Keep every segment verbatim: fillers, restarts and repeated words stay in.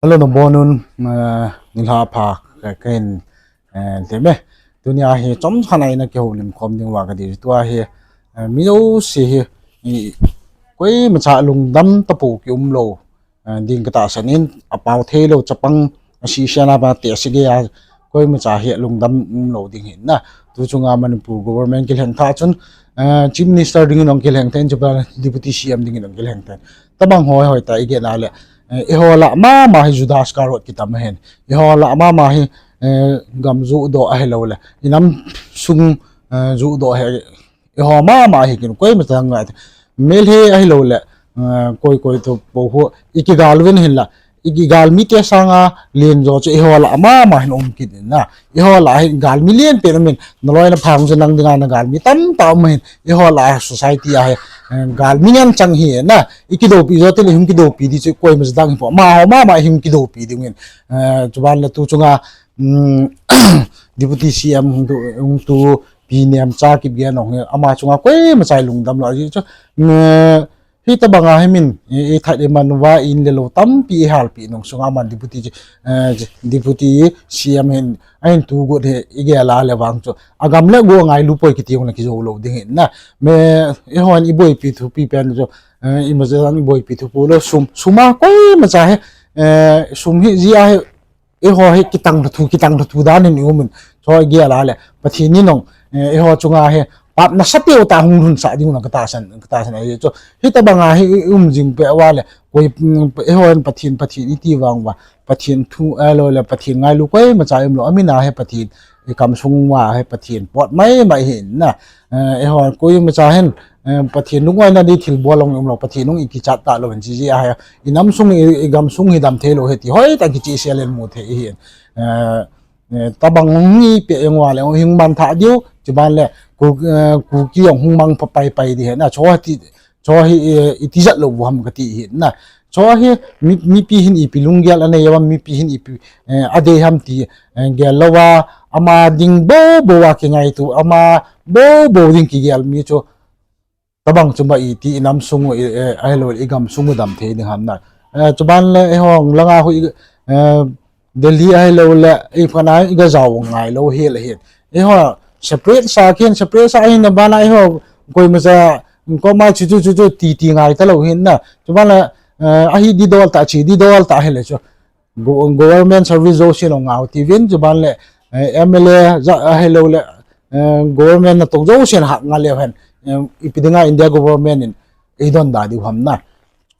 Hello, nabonun, eh, nilhah pha, ka, ka hin, eh, teme. Tunia hi chomkhat a ina kihoulim khom ding uva kadei. Tua hi, eh, mi jouse hi, i, koimacha lungdam tapou kium lou, eh, ding katahsan in, apao theilou chapang, asisen a ba te asige a, koimacha hi lungdam umlou ding ahin na. Tu chunga Manipur government kilheng tah chun, eh, Chief Minister dingin jong kilheng thei in, chupa Deputy C M dingin jong kilheng thei in. Tobang hoi hoi tah igel a le, eh, eiho lah mama hi Judas Iscariot kitam ahin. Eiho lah mama hi, eh, gam judoh ahilouleh inam sung, eh, judoh hi eiho mama hi kin koimacha ngai. Meitei ahilouleh, eh, koi koi toh bou hi ikigal uvin hinla, ikigal mite sanga len jo chu eiho lah mama hin um kit in na. Eiho lah hi galmi lenpen umin, naloi naphang chu nang dinga nagalmi tamtah um ahin. Eiho lah society a hi, eh, galmi ngen chang hi na. Ikidoupi jo teng le ihung kidoupi ding chu koimacha dang hipoi. Amaho mama ihung kidoupi ding uvin. Eh, chuban le tu chunga, um, Deputy C M hung tu, hung tu Pi Nemcha Kipgen jong hi ama chunga koimacha lungdam lou ajeh chu, um, hitobanga hi min, i, ithat iman uva in le lou tampi ihalpeh nung sunga aman Deputy, eh, Deputy C M hin, ahin tu got hi igel a le vang chu, agam le go angailu poi kiti jong le kijou lou ding ahin na. Me, eihon iboipi thupi pen chu, eh, imacha iboipi thu poulou sum, sum a koimacha hi, eh, sum hi jeh a hi, eiho hi kitang lhathu, kitang lhathu dan in iumin. Chu igel a le Pathen in jong, eh, eiho chunga hi pap nasatah tah hung lhunsah ding u katahsan, katahsan ahi chu. Hitobanga hi i um jing peh uva le, koi, um, eihon Pathen, Pathen iti vang uva, Pathen thu, eh, lou le Pathen ngailu koimacha ium lou, amin a hi Pathen, ikamsung uva hi Pathen pot maimai ahin na. Eh, eihon koimacha hin, eh, Pathen lungoina ding thilbol jong ium lou, Pathen jong ikichat talou hin, jeh a hi inam sung, i, igam sung hi dam theilou hi ti hoitah kichehsel in mu thei ahin. Eh, eh, tobang hung hi peh jeng uva le hung mang thah diu, chuban le Ku, eh, Kuki jong hung mang paipai ding ahin na, chu ti, chu hi, eh, iti jat lou u ham kati ahin na. Chu hi mi, mipi hin ipi lunggel anei uvam, mipi hin ipi, eh, adei ham ti, eh, gel louva, ama ding bou bou a kingaito, ama bou bou ding kigel mi chu, tobang chu ma iti inam sung u, i, eh, ahilou le igam sung u dam thei ding ham na. Eh, chuban le eihon langa hi, eh, Delhi ahilou le, ipi khat a iga jao ngai lou hel ahin. Eiho separate sa kin, separate sa ahin na bana eiho koimacha, koima chu chu chu chu ti ti ngai talou ahin na. Chuban le, eh, ahi didol tah, che didol tah ahile chu, go-, government service jousen jong ngau tiuvin, chuban le, eh, M L A jat ahilou le, eh, government natong jousen hah ngal leu hen, eh, ipi dinga India government in eidonda diu ham na.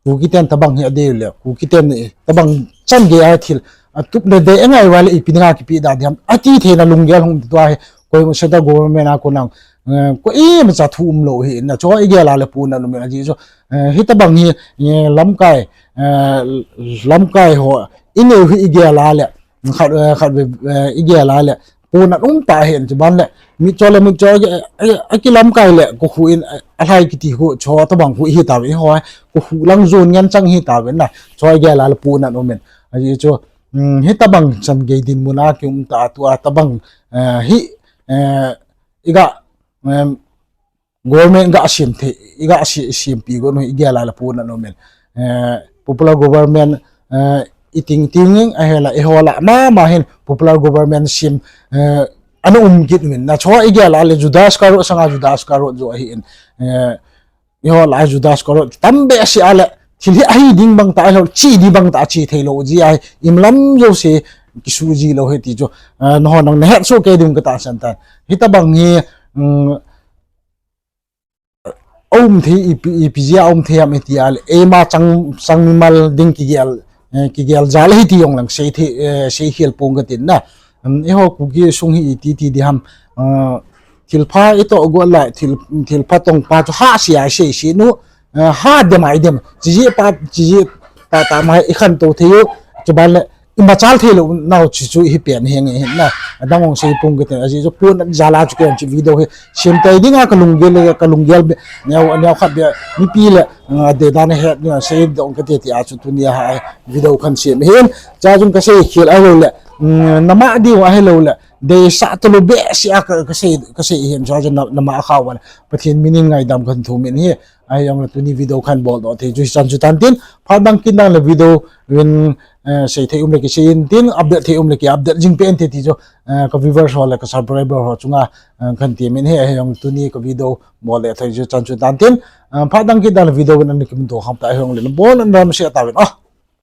Kuki ten tobang hi adei u le, Kuki ten, eh, tobang chan gei a thil, atup le dei angai uva le ipi dinga kipeh da ding ham, ati theina lunggel hung ti tua hi, koima central government a kon a, eh, koimacha thu umlou ahin na, chu igel a le puna um in ajeh chu, eh, hitobang hi, eh, lamkai, eh, lamkai ho, inei u hi igel a le, khat, eh, khat ve, eh, igel a le, puna um tah ahin chuban le, mitcho le mitcho, eh, eh, akilamkai le, kokhuh in, eh, alhai kiti khu, chu tobang khu hi tauvin, eiho, kokhuh lang jon ngen chang hi tauvin na, chu igel a le puna um in, ajeh chu, um, hitobang chan gei dinmun a kium tah tua tobang, eh, hi, eh, iga, em, government ga sem thei, iga se-, sempi got u hi igel a le puna um in. Eh, popular government, eh, iting ting in, ahile eiho lah mama hin popular government sem, eh, ana um kit uvin. Na chu igel a le Judas Iscariot sanga Judas Iscariot jo ahin. Eh, eiho lah Judas Iscariot tam behseh a le thil hi ahi ding bang tah, ahilou le che ding bang tah che theilou jeh a hi, imalam jouse kisuh ji lou ahi ti chu, eh, nahon nang nahet soh kei ding katahsan tan. Hitobang hi, um, aum thei ipi, ipi jeh a aum thei ham iti a le, eima chang, chang mimal ding kigel, eh, kigel jal ahi ti jong lang sei thei, eh, seikhel pong katin na. Um, eiho Kuki sung hi iti ti ding ham, ah, thilpha itoh got le, thil, thilpha tongpa chu hahsa a sei sei nu, ah, ha dem a idem. Chijeh pa, chijeh tah tah ma ikhantou thei u, chuban le, imachal theilou nau chu chu hi pen hi nge hin na. Adang ong sei pong katin, ajeh chu puna jal a chu kei chu video hi sem tei dinga kalunggel le, kalunggel be, neo, neo khat be, mipi le, ah, adei dan a het ni sei dong kati ti a chu tunia hi video kahin sem hin. Chua chun kaseikhel ahilou le, um, nama diu ahilou le, deisah talou behseh a ka, kasei, kasei hin chu, chu na, nama a kha uva le Pathen minin ngaidam kahin thum in ahi. Ahijongle tuni video kahin boldoh thei chu hichan chu tantin, phat dang kit dang le video vin, eh, sei thei um le kisei intin, update thei um le ki update jing peh inte ti chu, eh, ka viewers ho le ka subscriber ho chunga, eh, kahin temin ahi. Ahijong tuni ka video bol le thei chu hichan chu tantin, eh, phat dang kit dang le video vin ana kimuto kham ta, ahijongle nabon un damsel tauvin, ah.